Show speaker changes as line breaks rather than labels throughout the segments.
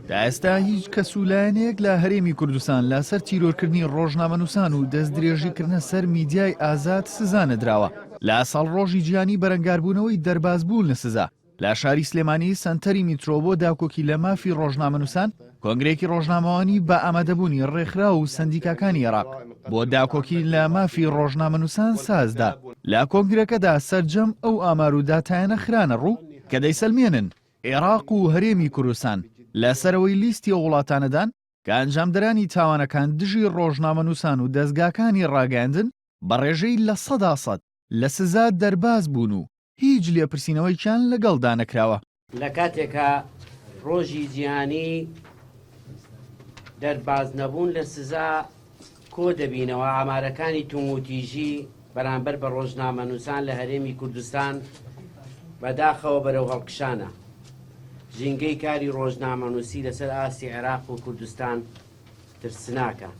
تا ئێستا هیچ کەس و لایەنێک لە هەرێمی کوردستان لەسەر تیرۆرکردنی ڕۆژنامەنووسان و دەستدرێژیکردنە سەر میدیای ئازاد سزا نەدراوە. لە ساڵڕۆژی جیهانی بەرەنگاربوونەوەی دەربازبوون لە سزا، لە شاری سلێمانی سەنتەری میترۆ بۆ داکۆکی لە مافی ڕۆژنامەنووسان کۆنگرەیەکی ڕۆژنامەوانی بە ئامادەبوونی ڕێکخراو و سەندیکاکانی عێراق بۆ داکۆکی لە مافی ڕۆژنامەنووسان سازدا. لە کۆنگرەکەدا سەرجەم ئەو ئامار و داتایانە خرانە ڕوو کە دەیسەلمێنن عێراق و هەرێمی کوردستان لە سەرەوەی لیستی ئەو وڵاتانەدان کە ئەنجامدەرانی تاوانەکان دژی ڕۆژنامەنووسان و دەزگاکانی ڕاگەیاندن بە ڕێژەی 100% لە سزا دەرباز بوون و هیچ لێپرسینەوەیکیان لەگەڵدا نەکراوە.
لە کاتێکا ڕۆژی جیهانی دەربازنەبوون لە سزا کۆ دەبینەوە، ئامارەکانی توندوتیژی بەرامبەر بە ڕۆژنامەنووسان لە هەرێمی کوردستان بەداخەوە بەرەو هەڵکشانە. ژینگەی کاری ڕۆژنامەنووسی لەسەر ئاستی عێراق و کوردستان ترسناکە.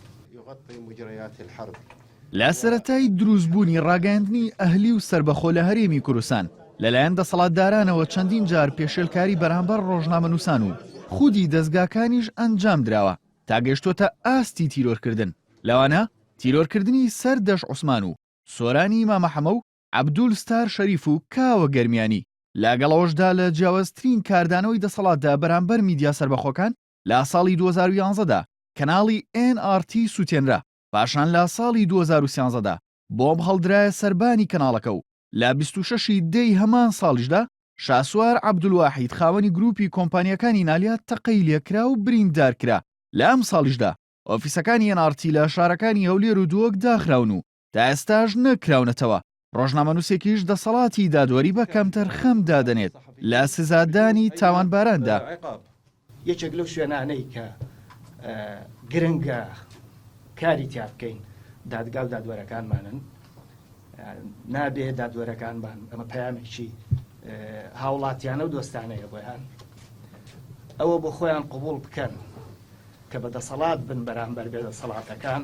لە سەرەتای دروستبوونی ڕاگەیاندنی ئەهلی و سەربەخۆ لە هەرێمی کوردستان، لەلایەن دەسەڵاتدارانەوە چەندین جار پێشێلکاری بەرامبەر ڕۆژنامەنووسان و خودی دەزگاکانیش ئەنجامدراوە تا گەیشتۆتە ئاستی تیرۆرکردن، لەوانە تیرۆرکردنی سەردەشت عوسمان و سۆرانی مامە حەمە و عەبدول ستار شەریف و کاوە گەرمیانی، لەگەڵ ئەوەشدا لە جیاوازترین کاردانەوەی دەسەڵاتدا بەرامبەر میدیا سەربەخۆکان لە ساڵی 2011 دا کەناڵی ئێن ئاڕ تی سوتێنرا، پاشان لە ساڵی 2013 دا بۆمب هەڵدرایە سەربانی کەناڵەکە و لە 26 ی دەی هەمان ساڵیشدا شاسوار عەبدولواحید خاوەنی گروپی کۆمپانیاکانی نالیا تەقەی لێکرا و بریندار کرا، لە ئەمساڵیشدا ئۆفیسەکانی ئێن ئاڕ تی لە شارەکانی هەولێر و دهۆک داخراون و تا ئێستاش نەکراونەتەوە، ڕۆژنامەنووسێکیش دەسەڵاتی دادوەری بە کەمتەرخەم دادەنێت لە سزادانی تاوانباراندا.
یەکێک لەو شوێنانەی کە گرنگە کاری تیا بکەین دادگا و دادوەرەکانمانن، نابێ دادوەرەکانمان، ئەمە پەیامێکی هاوڵاتیانە و دۆستانەیە بۆیان، ئەوە بۆ خۆیان قبوڵ بکەن کە بە دەسەڵات بن بەرامبەر بێدەسەڵاتەکان،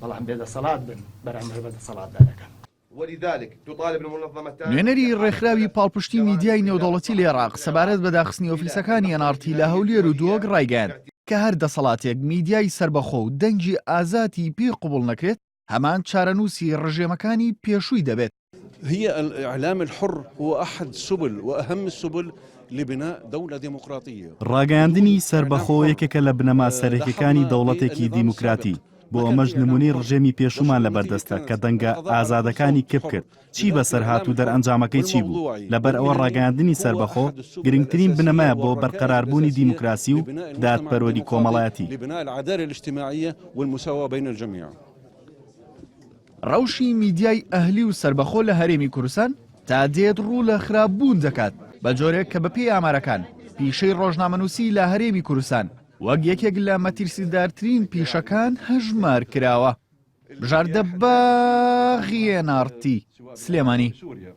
بەڵام بێدەسەڵات بن بەرامبەر بە دەسەڵاتدارەکان.
نوێنەری ڕێکخراوی پاڵپشتی میدیای نێودەوڵەتی لە عێراق سەبارەت بە داخستنی ئۆفیسەکانی ئێن ئاڕ تی لە هەولێر و دهۆک ڕایگەیاند کە هەر دەسەڵاتێک میدیای سەربەخۆ و دەنگی ئازادی پێ قبوڵ نەکرێت هەمان چارەنووسی ڕژێمەکانی پێشووی دەبێت.
هي الإعلام الحر هو أحد سبل وأهم السبل لبناء دولة ديمقراطية.
ڕاگەیاندنی سەربەخۆ یەکێکە لە بنەما سەرەکیەکانی دەوڵەتێکی دیموکراتی، بۆ ئەمەش نمونەی ڕژێمی پێشوومان لەبەردەستە کە دەنگە ئازادەکانی کپ کرد، چی بەسەر هات و دەرئەنجامەکەی چی بوو؟ لەبەر ئەوە ڕاگەیاندنی سەربەخۆ گرنگترین بنەمایە بۆ بەرقەراربوونی دیموکراسی و دادپەروەری کۆمەڵایەتی.
ڕەوشی میدیای ئەهلی و سەربەخۆ لە هەرێمی کوردستان تا دێت ڕوو لە خراپبوون دەکات، بە جۆرێک کە بەپێی ئامارەکان پیشەی ڕۆژنامەنووسی لە هەرێمی کوردستان وەک یەکێک لە مەترسیدارترین پیشەکان هەژمار کراوە. بژاردە باغی ئێن ئاڕ تی، سلێمانی.